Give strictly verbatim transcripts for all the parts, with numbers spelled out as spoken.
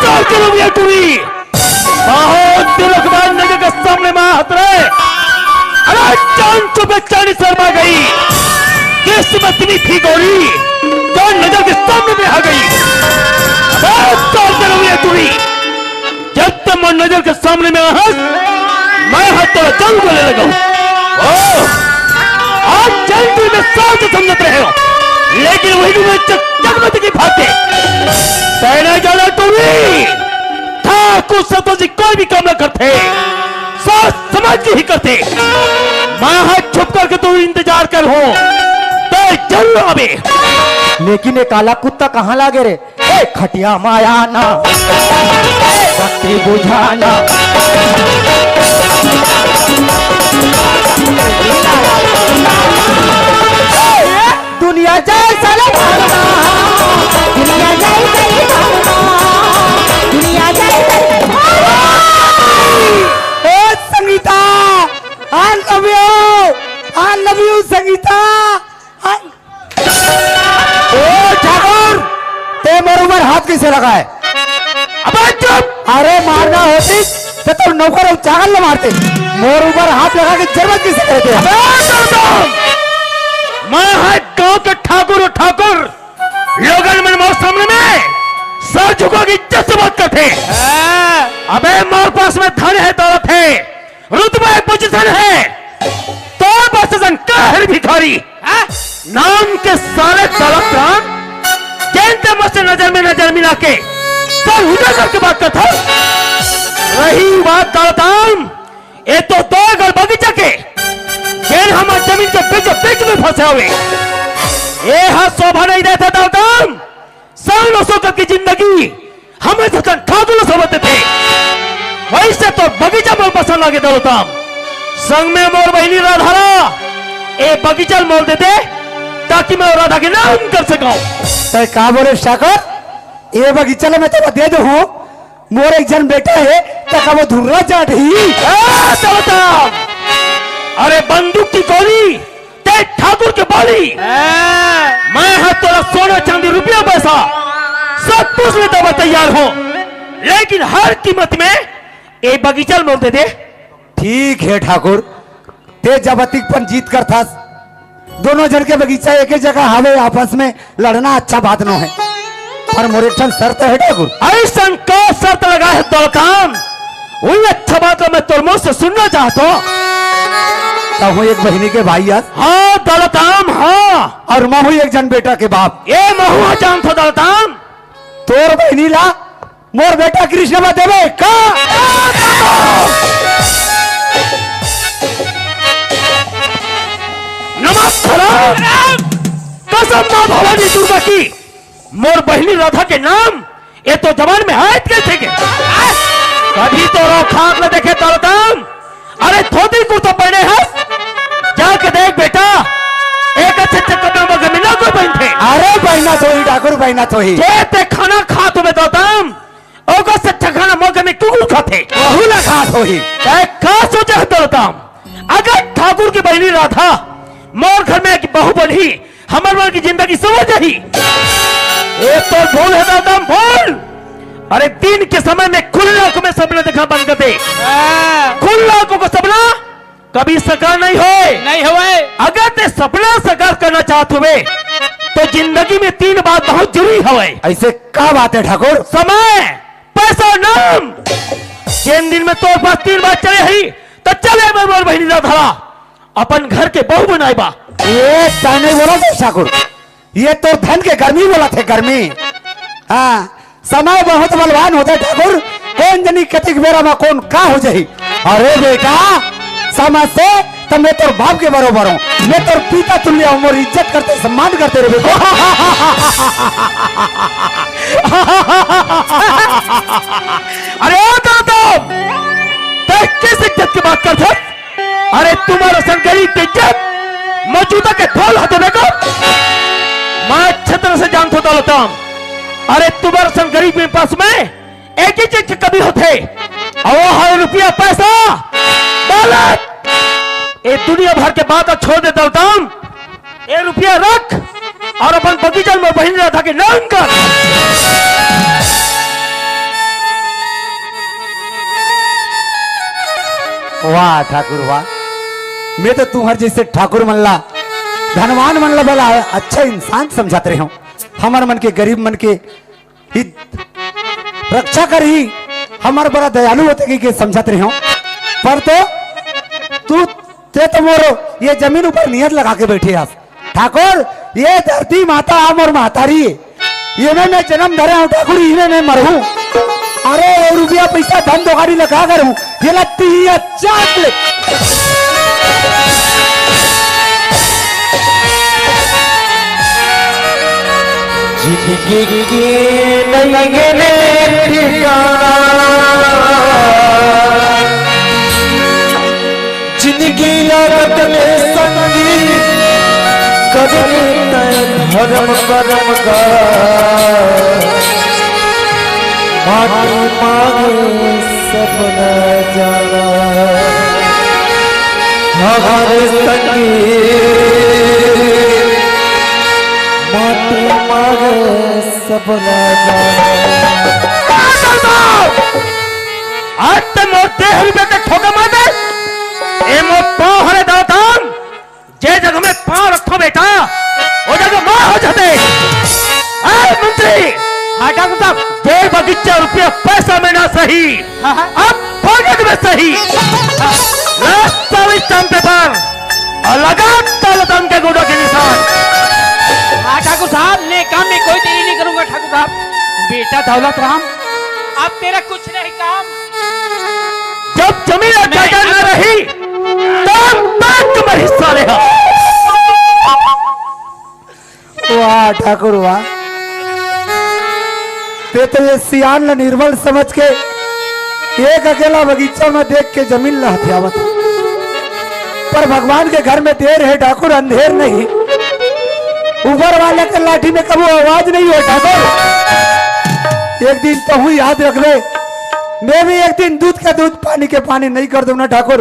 साल के लोग ये टूरी। बहुत दिनों के बाद नजर के सामने में हाथ रहे। अरे जान चुपे चांदी शर्मा गई। किस्मत नहीं थी गौरी। जो नजर के सामने में आ गई। बहुत साल के लोग ये टूरी। जब तक मैं नजर के सामने में हंस, मैं हाथ तोड़ा चालू बोले लगा हूँ। ओ, आज जल्दी में साथ समझत रहे हो, लेकिन वही में चक-, चकमक की भाग के। पहले ज्यादा टूरी। ठाकुर सतोजी कोई भी काम न करते, सोच समझ के ही करते। मैं हाथ छुप करके तो इंतजार कर हूँ, तो जरूर आवे। लेकिन ये काला कुत्ता कहाँ लागे रे? ए, खटिया माया ना, शक्ति बुझाना। दुनिया जाए साले भागना, दुनिया जाए साले भागना, दुनिया जाए साले भागना। ए Sangeeta, I love you, I love you Sangeeta. ए ठाकुर, ते मोर ऊपर हाथ कैसे लगाए? अबे चुप! अरे मारना होती तो तोर नौकर अउ चाकर ल मारते। मोर ऊपर हाथ लगा के जरूरत किसे करते? अबे चुप! मैं है गांव के ठाकुर, ठाकुर। लोगन मन मोर सामने में सर झुका के इज्जत से बात करते। अबे मोर पास में धन है, दौलत है, रुतबा है, पोजीशन है, तोर पास असन का है रे भिखारी? हाँ? नाम के सारे दौलत राम, जेन ते मोर से नजर में नजर मिला के सर उजागर करके बात करत हस। रही बात दौलत राम, ये तो दो एकड़ बगीचा के, जेन हमर जमीन के बीचों बीच में फंसे हवे। ये हा शोभा नहीं देते दौलत राम। सालों साल की जिंदगी हमेशा तन ठाकुर समझते थे। वैसे तो बगीचा मोर पसंद लागे दौलत राम। संग में मोर बहिनी राधा ला ए बगीचा मोल दे दे, ताकि मैं राधा के नाम कर सकूं। तय का बोले ठाकुर, ए बगीचा ला मैं तेला दे दूं। मोर एक जन बेटा है, त का वो धुर्रा जाट ही? ए, दौलत राम! अरे बंदूक की गोली ते ठाकुर के बाली। ए। मैं हा तोला सोना चांदी रुपया पैसा सब कुछ ले देवा तैयार हूँ, लेकिन हर कीमत में ए बगीचा ल मोल दे दे। ठीक है ठाकुर, ते जब अतिक पन जीत करथस, दोनों जन के बगीचा एके जगह हवे, आपस में लड़ना अच्छा बात नो है, पर मोर एक ठन शर्त है ठाकुर। ऐसन का शर्त लगा है दौलत राम? वही अच्छा बात ला मैं तोर मुंह से सुनना चाहत हूँ। तहूँ एक बहिनी के भाई हस। हाँ दौलत राम, हाँ। अउ महूँ एक जन बेटा के बाप। ए महूँ हा जानथों दौलत राम। तोर बहिनी ला मोर बेटा कृष्ण बर देबे का? नमस्कार। कसम माँ भवानी दुर्गा की, मोर बहिनी राधा के नाम ए तो जबान में आयत कैसे के? कभी तोर औकात ला देखे दौलत राम। अरे धोती कुर्ता पहने हस, जाके देख बेटा, एक अच्छे अच्छे कपड़ा मोर घर में ना कोई पहनथे। अरे पहनत होही ठाकुर, पहनत होही। जे ते खाना खात होबे दौलत राम, ओकर से अच्छा खाना मोर घर में कुकुर खाथे। वहू ला खात होही। तय का सोचे है दौलत राम? अगर ठाकुर की बहिनी राधा मोर घर में एक बहू बनही, हमर मन की जिंदगी संवर जाही। ए तो भूल है दौलत राम, भूल। अरे दिन के समय में खुल्ला आंखों में सपना देखना बंद कर दे। हाँ। खुल्ला आंखों का सपना कभी साकार नहीं होए। नहीं होए। अगर ते सपना साकार करना चाहत होबे, तो जिंदगी में तीन बात बहुत जरूरी हवे। ऐसे का बात है ठाकुर? समय, पैसा, नाम। जेन दिन में तोर पास तीन बात चले ही, तो चले मैं मोर बहिनी राधा ला अपन घर के बहू बनाए बर। ए, तैं नहीं बोलत हे ठाकुर, ये तोर धन के गर्मी बोलत हे, गर्मी। हाँ, समय बहुत बलवान होथे ठाकुर, कोन जनी कतिक बेरा म कोन का हो जाही। अरे बेटा, समझ से त मैं तोर बाप के बरोबर हूँ, मैं तोर पिता तुल्य हूँ, मोर इज्जत करते, सम्मान करते रे बेटा। अरे ओ दादा, तैं किस इज्जत की बात करथस? अरे तुम्हर असन गरीब के इज्जत मैं जूता के धूल हाथ में को। मैं अच्छे तरह से जानथों दौलत राम। अरे तुम्हर असन गरीब के पास में एक ही चीज की कमी होथे, अउ वो है रुपया, पैसा, दौलत। ये दुनिया भर के बात छोड़ दे दौलत राम। ये रुपया रख अउ अपन बगीचा में बहिनी राधा के नाम कर। वाह ठाकुर वाह, मैं तो तुम्हर जइसे ठाकुर मन ला, धनवान मन ला बड़ा अच्छा इंसान समझत रहेंव। हमर मन के, गरीब मन के हित रक्षा करही, हमर बड़ा दयालु होथे कहिके समझत रहेंव। पर तो तू, तें तो मोर ये जमीन ऊपर नियत लगा के बइठे हस। ठाकुर, ये धरती माता हे मोर महतारी, एमे मैं जनम धरे हंव ठाकुर, एमे मैं मरहूं। अरे, ये रुपया पइसा धन दौलत ला का करहूं, ये ला तिहिया चाट ले। जिंदगी के नई गने ठिकाना, जिंदगी लागत में संगी, कभी तय धर्म करम का, माटी मांगे सपना जाना। हमारे संगी, माटी मांगे सपना जाना। आज तो मोर देह रुपये के ठोका मार दे। ए मोर पाँव हरे दातान, जे जगह में पाँव रखथों बेटा, वो जगह मार हो जाते। ए मंत्री, हाँ ठाकुर साहब। जे बगीचा रुपया पैसा में ना सही, हाँ, हाँ। अब भगत में सही। हाँ। लास्ट चालीस स्टाम्प पेपर और लगा दौलत राम के गोडा के निशान। हाँ ठाकुर साहब, ने काम में कोई देरी नहीं करूंगा ठाकुर साहब। बेटा दौलत राम, अब तेरा कुछ नहीं काम। जब जमीन और मैं जायदाद न रही, तब तक तुम्हारा हिस्सा रहा। वाह ठाकुर वाह, तें तो ये सियान ल निर्बल समझ के एक अकेला बगीचा में देख के जमीन ल हथियावत हे। पर भगवान के घर में देर हे ठाकुर, अंधेर नहीं। ऊपर वाले के लाठी में कभू आवाज नहीं होय ठाकुर। एक दिन तहूं याद रख ले, मैं भी एक दिन दूध के दूध, पानी के पानी नहीं कर दूं ना ठाकुर,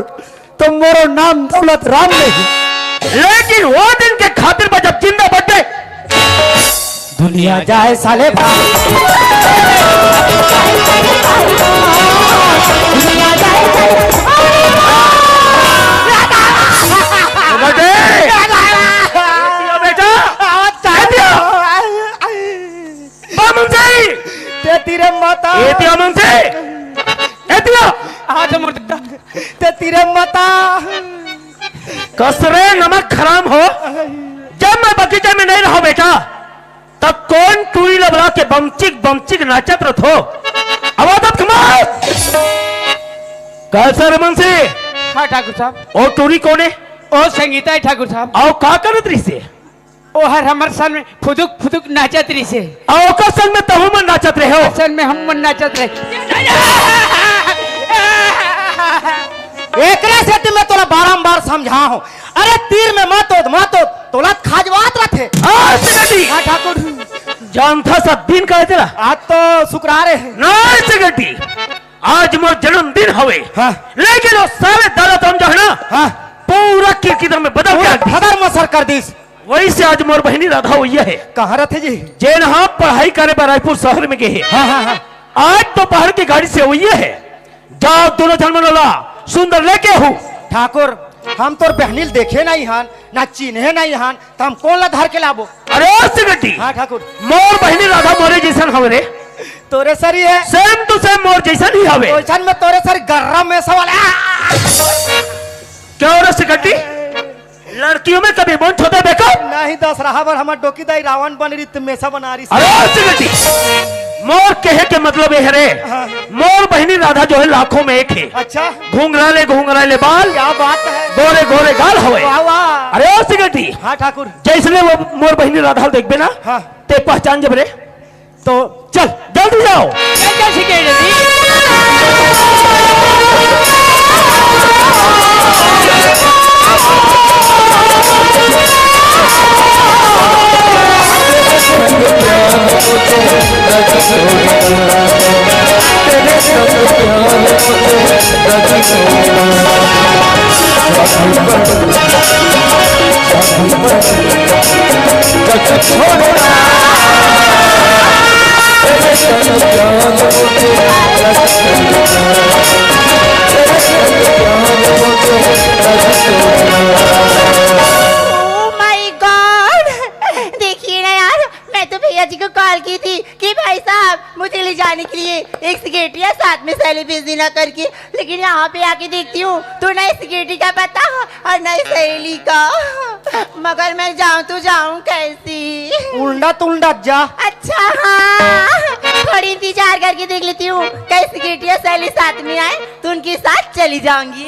तो मोरो नाम दौलत राम नहीं। लेकिन वो दिन के खातिर मैं जब जिंदा बच गए, दुनिया जाए साले भाई। दुनिया जाए साले भाई। बेटे, बेटा, ए दिया। बामन जी। ते तीरे माता। ए दिया मन से। ए दिया। आज मर तें तीरे माता। कसरे नमक हराम हो, जब मैं बगीचा में नहीं रहूं बेटा, तब कौन टूरी ल बला के बमचिक बमचिक नाचत रथो? आवाज मत कमाओ। कैसे रे मुंशी? हाँ ठाकुर साहब। ओ टूरी कौन हे? ओ संगीता हे ठाकुर साहब। अउ का करत रहिसे? ओ हर हमर संग में फुदुक फुदुक नाचत रहिसे। अउ ओकर संग में तहू मन नाचत रहे हो? संग में हम मन नाचत रहे। एकरा सेती मैं तोला बारंबार समझा हूँ, अरे तीर में मत ओद, मत ओद, तोला खजवात रथे। आज से गड्डी। हाँ ठाकुर। जानथा सब दिन का हे तेला? आज तो शुक्रार हे। नहीं से गड्डी। आज मोर जन्मदिन हवे। हाँ। लेकिन वो साले दौलत राम जो हे ना, हाँ। पूरा किरकिरा में बदल के पूरा रख दिस। फदर मसर कर दिस। वइसे आज मोर बहिनी राधा वइया हे। कहाँ रथे जी? जेन हा पढ़ाई करे बर रायपुर शहर में गे हे। हाँ, हाँ, हाँ। आज दोपहर के गाड़ी से वइया हे। जाव दूनों झन मन ला सुंदर लेके आहू। ठाकुर, हम तोर बहिनी ल देखे नहीं हन, ना चिन्हे नहीं हन, त हम कोन ला धर के लाबो? अरे ओ सिगटी, हाँ ठाकुर। मोर बहिनी राधा मोरे जइसन हवे रे। तोरे सरी हे। Same to same मोर जइसन ही हवे। ओइसन में तोरे सरी गर्रा मेसा वाला। क्या हो रे सिगटी? लड़कियों में कभी मन छोटे बेको? नहीं, दसरहा बर हमर डोकी दाई रावण बन रहिस त मेसा बना रहिस। अरे ओ सिगटी, मोर कहे के मतलब ये हे रे, हाँ। मोर बहिनी राधा जो हे लाखों में एक हे। अच्छा। घुंघराले घुंघराले बाल, क्या बात हे। गोरे गोरे गाल हवे। वाह, वाह। अरे ओ सिगटी, हाँ ठाकुर। जइसने वो मोर बहिनी राधा ल देखबे ना, हाँ। ते पहचान जबे रे। तो चल, जल्दी जाव। चल, चल, ठीक हे, जल्दी। ये एक सिगरेटिया साथ में सैली भेज देना करके, लेकिन यहाँ पे आके देखती हूँ तो ना सिगरेटी का पता और ना सैली का। मगर मैं जाऊँ तो जाऊँ कैसी? उल्टा तुल्टा जा। अच्छा, हाँ, थोड़ी इंतजार करके देख लेती हूँ, कहीं सिगरेटिया सैली साथ में आए तो उनके साथ चली जाऊंगी।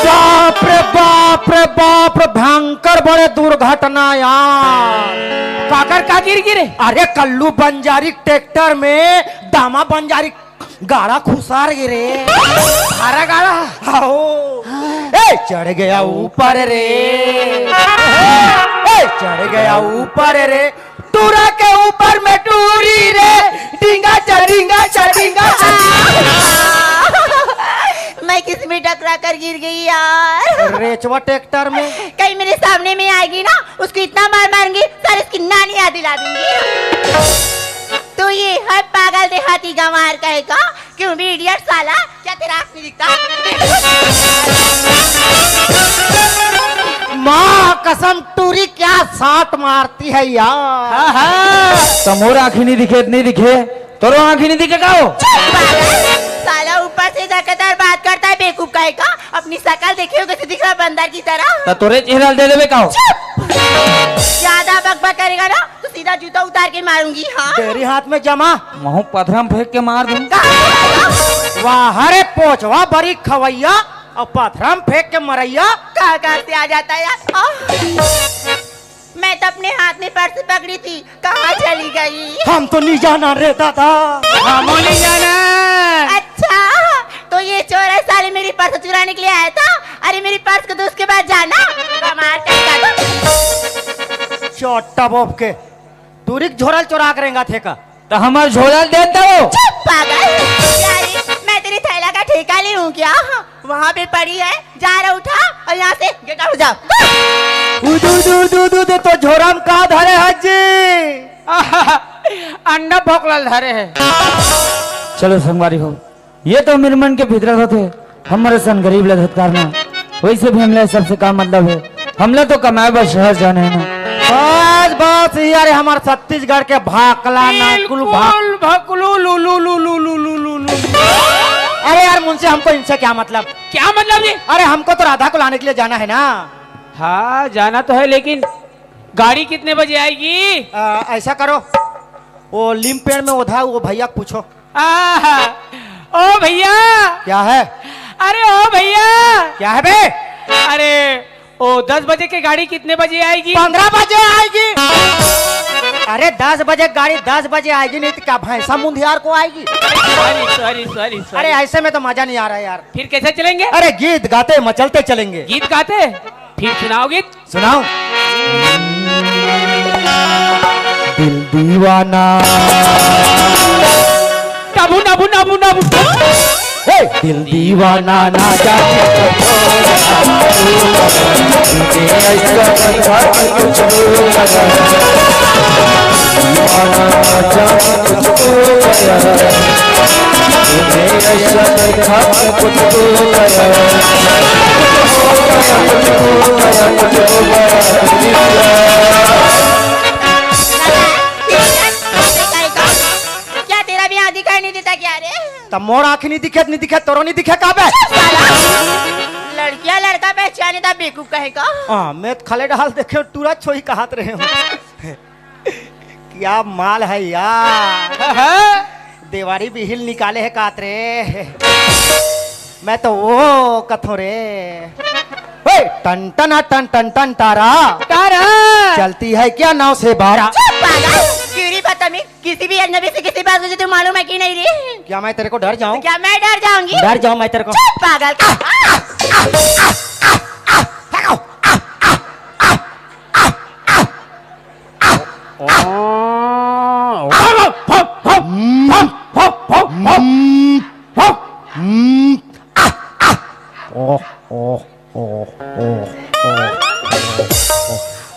बाप रे बाप रे बाप रे, भयंकर बड़े दुर्घटना यार। काकर का गिर गिरे? अरे कल्लू बंजारी ट्रैक्टर में दामा बंजारी गाड़ा खुसार गिरे। हरा गाड़ा। आओ। ए, चढ़ गया ऊपर रे। ए, चढ़ गया ऊपर रे। टूरा के ऊपर में टूरी रे। डिंगा चा, डिंगा चा, डिंगा चा। मैं किस में टकरा कर गिर गई यार। रेचवा ट्रैक्टर में। कहीं मेरे सामने में आएगी ना, उसको इतना मार मारूंगी, सारी उसकी नानी याद दिला दूंगी। तो ये है पागल देहाती गंवार कहे का, क्यों भी इडियट साला, क्या तेरा आँख नहीं दिखता? माँ कसम, टूरी क्या साट मारती है यार। हाँ, हाँ। तो मोर आँखी नहीं दिखे, नहीं दिखे, तोरो आँखी नहीं दिखे का हो? चुप पागल। साला ऊपर से जाकर बात करता है बेवकूफ कहे का, अपनी शकल देखे हो कैसे दिख रहा बंदर की तरह। तो तोरे चेहरा दे देवे का हो? चुप। ज्यादा बकबक करेगा ना तो सीधा जूता उतार के मारूंगी। हाँ, तेरी हाथ में जमा। महू पथरा में फेंक के मार दूं। कहाँ से आएगा? वाह रे पोचवा बरी खवैया और पथरा में फेंक के मरैया। कहाँ कहाँ से आ जाता है यार? आह! मैं तो अपने हाथ में पर्स पकड़ी थी, कहाँ चली गई? हम तो नहीं जाना रे दादा। हम नहीं जाना। अच्छा, तो ये चोर है साले मेरी पर्स चुराने के लिए आया था। अरे मेरी पर्स को तो उसके बाद जाना। कमाल का दादा। चोट्टा बोप के। टूरी के झोरा ल चोरा के रेंगत हे का? तो हमर झोला ल दे दो। चुप पागल। यारी, मैं तेरी थैला का ठेका ली हूँ क्या? वहाँ पे पड़ी है, जा रहा उठा और यहाँ से गेट आउट हो जाओ। उदू, उदू, उदू, उदू, दे तो झोरा में का धरे हस जी? अंडा फोकला ल धरे है। चलो संगवारी हो, ये तो हमर मन के फितरत होथे, हमर सन गरीब ला धतकारना। वैसे भी हमला सबसे का मतलब है, हमला तो कमाए बर शहर जाना है ना। बस, बस, यार, हमर छत्तीसगढ़ के भाकला नाकुल भाक- बिल्कुल भकलू लुलू लुलू लुलू लुलू। अरे यार, मुंशी, हमको इनसे क्या मतलब? क्या मतलब जी? अरे, हमको तो राधा को लाने के लिए जाना है ना। हाँ, जाना तो है, लेकिन गाड़ी कितने बजे आएगी? आ, ऐसा करो, वो लीम पेड़ में ओधा वो भैया को पूछो। आहा, ओ भैया। क्या है? अरे ओ भैया। क्या है बे? अरे ओ दस बजे के गाड़ी कितने बजे आएगी? पन्द्रह बजे आएगी। अरे दस बजे गाड़ी दस बजे आएगी, नहीं तो क्या भैंसा मुंधियार को आएगी? Sorry, sorry, sorry, sorry. अरे ऐसे में तो मजा नहीं आ रहा यार। फिर कैसे चलेंगे? अरे गीत गाते मचलते चलेंगे। गीत गाते? फिर सुनाओ गीत। सुनाओ। दिल दीवाना। नबू, नबू, नबू, नबू। हे, दिल दीवाना ना जाने कब होगा। तुझे ऐसा देखा कि कुछ हो गया। दीवाना ना जाने कुछ हो गया। तुझे ऐसा देखा कि कुछ हो गया। क्या तेरा भी आँखी दिखाई नहीं देता क्या रे? तब मोर आँखी नहीं दिखे, नहीं दिखे, तोरो नहीं दिखे का बे? लड़किया लड़का पहचाने ता बेवकूफ कहे का? हाँ, मैं तो खले डाल देखे टूरा छोई कहत रहे हूँ। क्या माल है यार। देवारी बिहिल निकाले है कात रे। मैं तो वो कथों रे। ओए, टन टना टन टन टन तारा। तारा। चलती है क्या नौ से बारह? चुप पागल। क्यों रे बदतमीज, किसी भी अजनबी से किसी बात को तुझे मालूम है कि नहीं रे? क्या मैं तेरे को डर जाऊं? क्या मैं डर जाऊंगी? डर जाऊं मैं तेरे को? चुप पागल।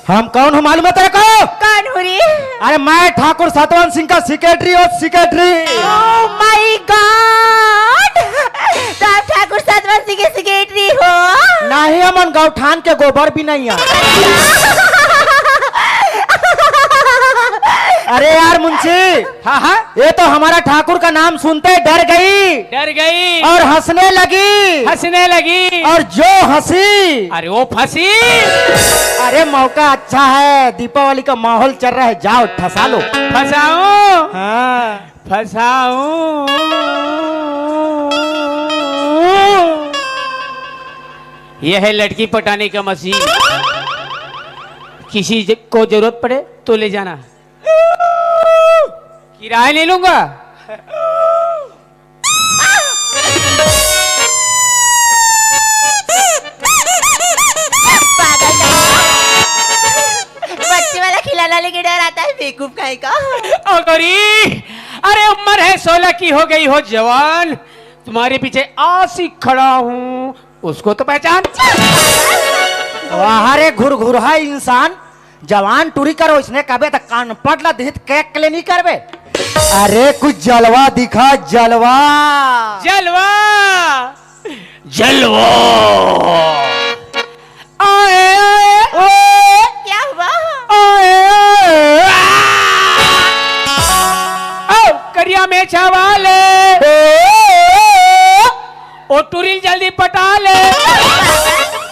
हम कौन हो मालूम है तेरे को? कौन हो? अरे, मैं ठाकुर सतवंत सिंह का सेक्रेटरी हूँ, सेक्रेटरी। Oh my God! तो आप ठाकुर सतवंत सिंह के सेक्रेटरी हो? नहीं, हमन गौठान के गोबर भी नहीं है। अरे यार मुंशी, हाँ, हाँ। ये तो हमारा ठाकुर का नाम सुनते ही डर गई। डर गई। और हंसने लगी। हंसने लगी। और जो हंसी। अरे वो फंसी। अरे मौका अच्छा है, दीपावली का माहौल चल रहा है, जाओ ठसा लो। फंसाऊं? हाँ। फंसाऊं? यह है लड़की पटाने का मशीन। किसी ज-, को जरूरत पड़े तो ले जाना। किराया नहीं लूंगा। पागल कहीं का। बच्चे वाला खिलौना लेके डराता है, बेवकूफ कहीं का। ओ गोरी, अरे उम्र है सोलह की, हो गई हो जवान, तुम्हारे पीछे आशिक खड़ा हूँ, उसको तो पहचान। वाह रे घुरघुरहा इंसान, जवान टूरी करो, इसने कबे तक कान पट ला दिहित केक के लिए नहीं करबे। अरे कुछ जलवा दिखा, जलवा। जलवा। जलवा। आए, आए। ओ। क्या हुआ? आए, आए। आओ, करिया मेछा वाले। ओ। ओ टूरी जल्दी पटा ले।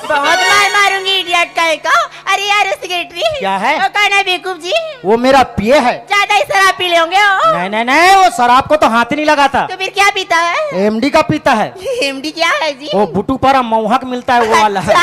बहुत मार मारूंगी इडियट कहीं का। अरे यार, वो सेक्रेटरी। क्या है? वो कौन है बेवकूफ जी? वो मेरा पीए है। ज्यादा ही शराब पी ले होंगे वो। नहीं, नहीं, नहीं, वो शराब को तो हाथ ही नहीं लगाता। तो फिर क्या पीता है? एमडी का पीता है। एमडी क्या है जी? वो बुटू पर मौहक मिलता है, वो वाला। अच्छा,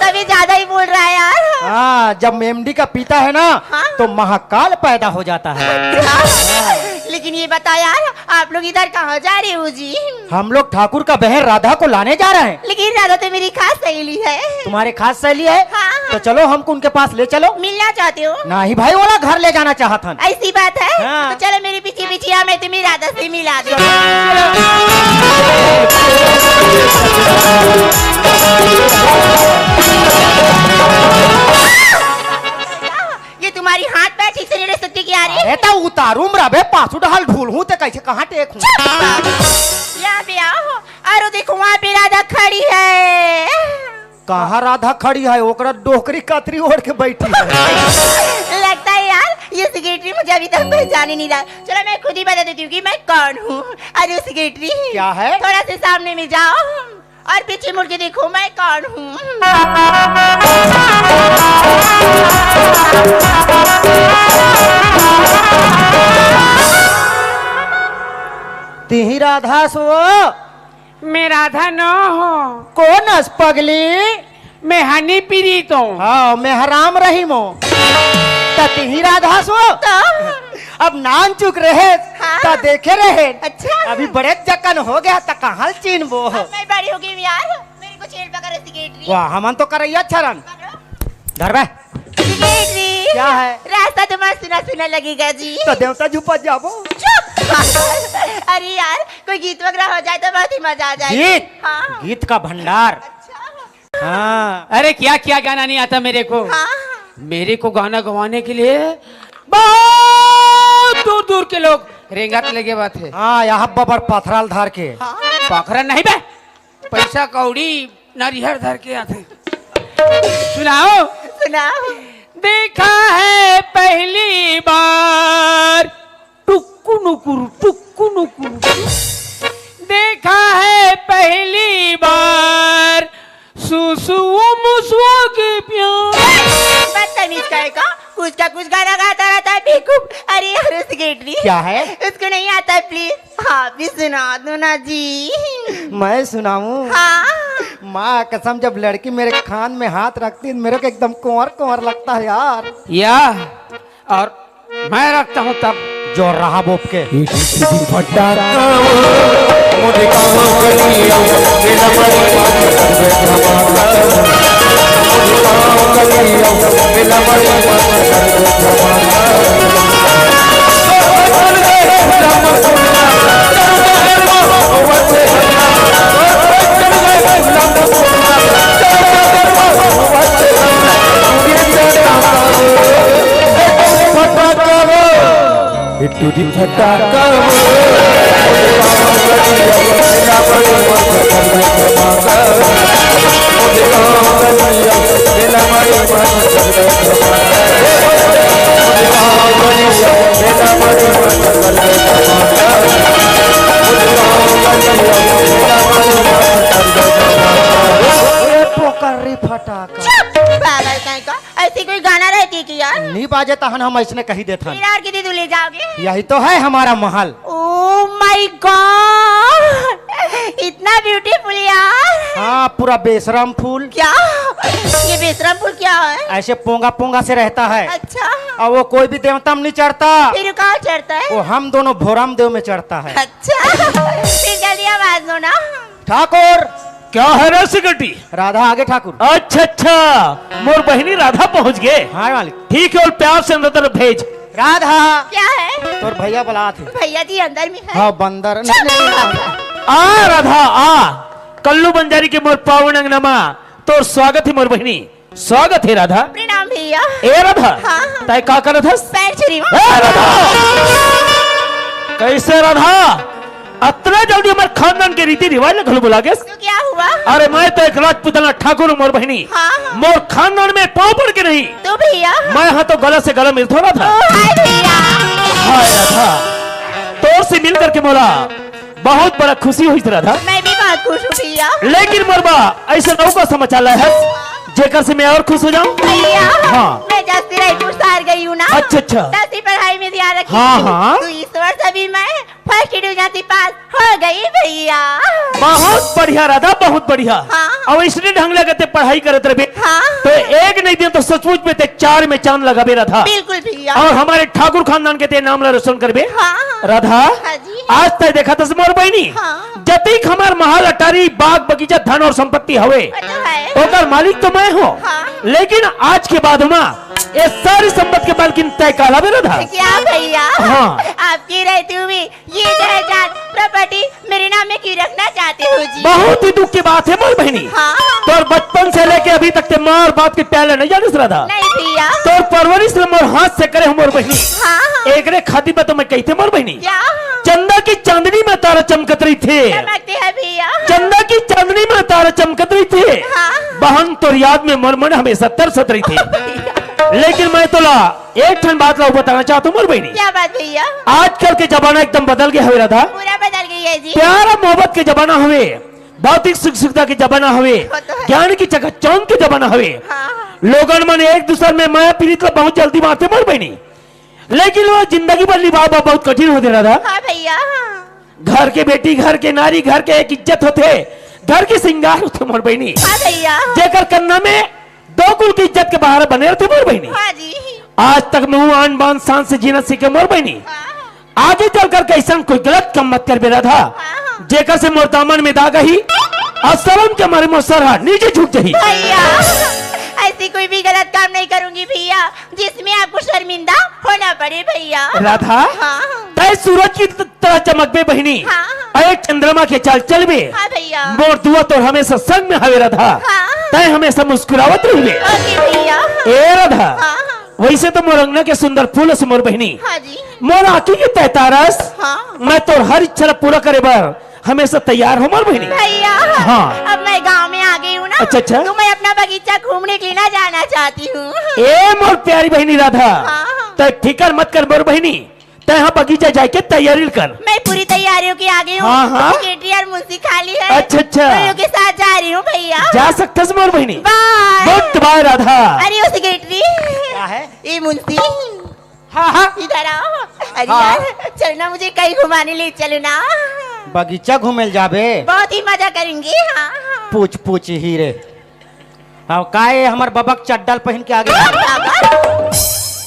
तभी ज्यादा ही बोल रहा है यार। हाँ, जब एमडी का पीता है ना, हाँ। तो महाकाल पैदा हो जाता है। अच्छा। लेकिन ये बता यार, आप लोग इधर कहाँ जा रहे हो जी? हम लोग ठाकुर का बहन राधा को लाने जा रहे हैं। लेकिन राधा तो मेरी खास सहेली है। तुम्हारे खास सहेली है? हाँ। तो चलो, हमको उनके पास ले चलो। मिलना चाहते हो? नहीं भाई, वो ना घर ले जाना चाहत हन। ऐसी बात है? हाँ। तो चलो मेरे पीछे पीछे आओ, मैं तुम्हें राधा से मिला दूँ। ये तुम्हारी हाथ पैर ठीक से नहीं रह सकती क्या रे? अरे तो उतारू में रबे, पासू डहाल ढूल हूँ ते कैसे कहाँ टेक हूँ? चुप! यहाँ पे आओ। अरे देखो वहाँ पे राधा खड़ी है। कहाँ राधा खड़ी है? ओकरा डोकरी कतरी ओढ़ के बैठी है। लगता है यार ये सेक्रेटरी मुझे अभी तक पहचान ही नहीं रहा। चलो मैं खुद ही बता देती हूँ कि मैं कौन हूँ। अरे सेक्रेटरी। क्या है? थोड़ा से सामने में जाओ। और पीछे मुड़ के देखो मैं कौन हूँ। तिही राधा सो। मैं राधा न हो। कौन अस पगली? मैं हनी पीरी तो। हाँ, मैं हराम रहीम। त तिही राधा सो। तो? अब नान चुक रहे, हाँ। त देखे रहे। अच्छा। अभी बड़े जकन हो गया, त कहाँ चीनबो? अब मैं बड़ी हो गई यार, मेरे को जेल पकड़ सिगरेट रही। वाह, हमन तो करैया छरन। पकड़ो। धर बे। सिगरेट रही। क्या है? रास्ता तुम्हारा सुना सुना लगेगा जी। तो देवता झुपा जाबो। चुप। अरे यार, कोई गीत वगैरह हो जाए तो बहुत ही मजा आ जाए। गीत? हाँ। गीत का भंडार। अच्छा। हाँ। अरे क्या क्या गाना नहीं आता मेरे को। हाँ। मेरे को गाना गवाने के लिए बहुत दूर दूर के लोग रेंगत लगे बात है। हाँ, यहाँ बबर पथराल धार के। हाँ। पखरा नहीं बे, पैसा कौड़ी नरिहर धर के आते। सुनाओ। सुनाओ। देखा है पहली बार टुक्कु नुकुर, टुक्कु नुकुर। देखा है पहली बार सुसुओ मुसुओ के प्यार। बदतमीज कहे का, कुछ का कुछ गाना गाता रहता है बेवकूफ। अरे यार, उस सेक्रेटरी। क्या है? उसको नहीं आता है, प्लीज। हाँ, भी सुना दो ना जी। मैं सुनाऊं? हाँ। माँ कसम, जब लड़की मेरे कान में हाथ रखती है, मेरे को एकदम कुंवर कुंवर लगता है यार। या, और मैं रखता हूँ तब। जोर रहा बोप के। अरे पोकर रे फटाका। चुप! पागल कहीं का। ऐसी कोई गाना रहती कि यार? नहीं बाजे तहन हम ऐसने कही देथन। फिर और कितनी दूर ले जाओगे? यही तो है हमारा महल। Oh my God! इतना beautiful यार। हाँ, पूरा बेशरम फूल। क्या? ये बेशरम फूल क्या है? ऐसे पोंगा पोंगा से रहता है। अच्छा। और वो कोई भी देवता में नहीं चढ़ता। फिर कहाँ चढ़ता है? वो हम दोनों भोरम देव में चढ़ता है। अच्छा। फिर जल्दी आवाज दो ना। ठाकुर। क्या है रे सिकटी? राधा आगे ठाकुर। अच्छा, अच्छा, मोर बहिनी राधा पहुंच गए। हाँ मालिक। ठीक है, और प्यार से अंदर तरफ भेज। राधा। क्या है? तोर भैया बुलात हे। भैया जी अंदर में है। हाँ, बंदर। नहीं, नहीं, नहीं। आ राधा, आ। कल्लू बंजारी के मोर पावन अंगना मा तोर स्वागत है मोर बहिनी। स्वागत है राधा। प्रणाम भैया। ए राधा, हाँ, हाँ। तै का करत हस? पैर छू रही हूँ। ए राधा! कैसे राधा? अतना जल्दी हमर खानदान के रीति रिवाज ल घलो भुला गेस? तो क्या हुआ? अरे मैं तो एक राजपूताना ठाकुर हूँ मोर बहिनी। हाँ, हाँ। मोर खानदान में पाँव पड़ के नहीं। तो भैया? मैं हा तो गला से गला मिलथो राधा। ओ, हाय भैया। हाय राधा, तोर से मिल करके मोला बहुत बड़ा खुशी होइस राधा। मैं भी बहुत खुश हूँ भैया। लेकिन मोर बा, ऐसे नौका समाचार लाए हस, जेकर से मैं और खुश हो जाऊं? भैया, हाँ। मैं जैसे रायपुर से आ गई हूँ ना, अच्छा, अच्छा। जैसे पढ़ाई में ध्यान रखी हाँ, हूँ। हाँ। तो इस वर्ष अभी मैं first division से पास हो गई भैया। बहुत बढ़िया राधा, बहुत बढ़िया। हाँ। और इसने ढंग लगा ते पढ़ाई करत रहे। हाँ। तो एक नहीं दिन तो सचमुच में ते चार में चांद लगाबे राधा। बिल्कुल भैया। और हमारे ठाकुर खानदान के ते नाम ला रोशन करबे। हाँ। राधा, हाँ जी। आज तय देखा था मोर बहिनी। हाँ। जतिक हमार महल अटारी, बाग बगीचा, धन और संपत्ति हवे, वो तो है। ओकर मालिक तो मैं हूँ। हाँ। लेकिन आज के बाद मा ये सारी संपत्ति के मालकिन तय काला बे राधा। क्या भैया? हाँ। आपकी रहती हुई ये जायदाद, property मेरे नाम में क्यों रखना चाहते हो जी? बहुत ही दुख की बात है मोर बहिनी। हाँ। तोर बचपन से लेके अभी तक ते माँ और बाप के प्यार नहीं जानिस राधा। नहीं भैया। तोर परवरिश ल मोर हाथ से करे हूँ मोर बहिनी। हाँ। एकरे खातिर बा तो मैं कहिथे मोर बहिनी। क्या? चंदा की चांदनी में तारा चमकत रहिथे। चमकते हैं भैया। चंदा की चांदनी में तारा चमकत रहिथे। हाँ। बहन तोर याद में मोर मन हमेशा तरसत रहिथे। लेकिन मैं तोला एक ठन बात ला बताना चाहत हूँ मोर बहिनी। क्या बात भैया? आजकल के जमाना एकदम बदल गया हवे राधा। पूरा बदल गई है जी। प्यार और मोहब्बत के जमाना हवे, भौतिक सुख सुविधा के जमाना हवे, वो तो है। ज्ञान की चकाचौंध के जमाना हवे। हाँ। लोगन मन एक दूसर में माया पीरित ला बहुत जल्दी मारथे मोर बहिनी, लेकिन वो जिंदगी भर निभाव बहुत कठिन होथे राधा। हाँ भैया, हाँ। घर के बेटी, घर के नारी, घर के एक इज्जत होथे, घर के श्रृंगार होथे मोर बहिनी। हाँ भैया। जेकर कन्ना में दो कुल के इज्जत के बहार बने रहिथे मोर बहिनी। हाँ जी। आज तक मैं हूँ आन बान शान से जीना सीखे मोर बहिनी। हाँ। आगे चलकर कैसन कोई गलत काम मत करबे राधा, हाँ। जेकर से मोर दामन में दाग आही, और शर्म के मारे मोर सर हा नीचे झुक जाही। भैया, ऐसी कोई भी गलत काम नहीं करूंगी भैया, जिसमें आपको शर्मिंदा होना पड़े भैया। राधा, हाँ। तय सूरज की त-, तरह चमकबे बहिनी, हाँ। और एक चंद्रमा के चाल चलबे। हाँ भैया। मोर दुआ तोर हमेशा संग में हवे राधा। हाँ। तय हमेशा मुस्कुरावत रहिबे। ओके भैया। ए राधा, हाँ। वैसे तो मोर अंगना के सुंदर फूल अस मोर बहिनी। हाँ जी। मोर आँखी के तय तारा अस। हाँ। मैं तोर हर इच्छा ला पूरा करे बर हमेशा तैयार हूँ मोर बहिनी। भैया, हाँ। अब मैं गांव में आ गई हूँ ना, अच्छा, अच्छा। तो मैं अपना बगीचा घूमने के लिए ना जाना चाहती हूँ। ए मोर प्यारी बहिनी राधा, हाँ। तय फिकर मत कर मोर बहिनी, तय हा बगीचा जाए के तैयारी कर। मैं पूरी तैयारियों की आ गई हूँ। हाँ, हाँ। सेक्रेटरी और मुंशी खाली है। अच्छा, अच्छा। मैं उनके साथ जा रही हूँ भैया। जा सकथस मोर बहिनी। बाय। गुड बाय राधा। अरे ओ सेक्रेटरी। क्या है? ए मुंशी। हाँ, हाँ। इधर आओ। अरे हाँ। यार, चल ना, मुझे कहीं घुमाने ले चलो ना। बगीचा घूमे ल जाबे? बहुत ही मजा करेंगे। हाँ, हाँ। पूछ पूछ ही रे। अब का ये हमर बबक चड्डल पहन के आगे? बाबा।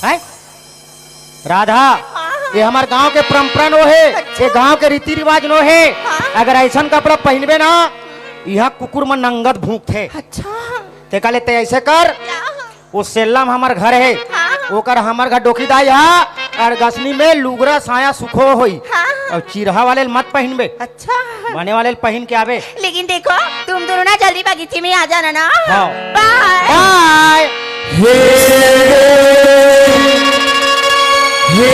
हैं? राधा, हाँ, हाँ। ये हमर गांव के परंपरा नो हे, अच्छा। ये गांव के रीति रिवाज नो हे। हाँ। अगर ऐसन कपड़ा पहनबे ना, यहाँ कुकुर मन नंगत भूंकथे। अच्छा। ते का ले ते ऐसे कर, क्या? वो सेल्ला में हमर घर हे, हाँ, हाँ। ओकर हमर घर डोकी दाई हा, और गसनी में लुगरा साया सुखो होई। हाँ, हाँ। और चिरहा वाले ल मत पहिनबे। अच्छा। बने वाले ल पहिन के आबे। लेकिन देखो, तुम दोनों ना जल्दी बगीचे में आ जाना ना। हाँ। बाय। बाय। हे, हे,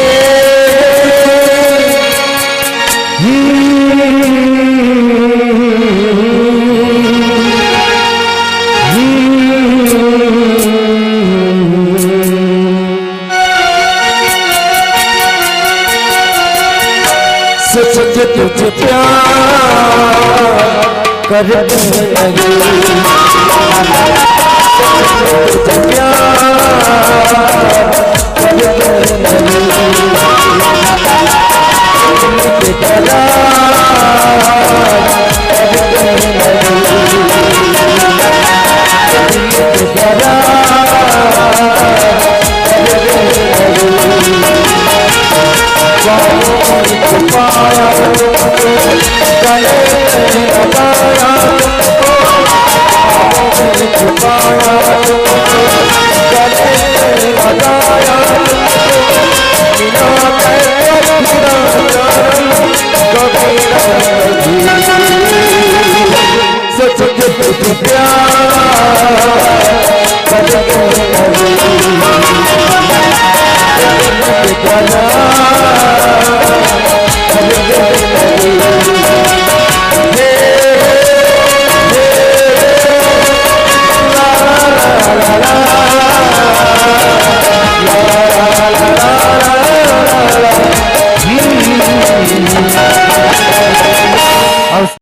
तुझे प्यार करते नहीं, तुझे प्यार करते नहीं, तुझे प्यार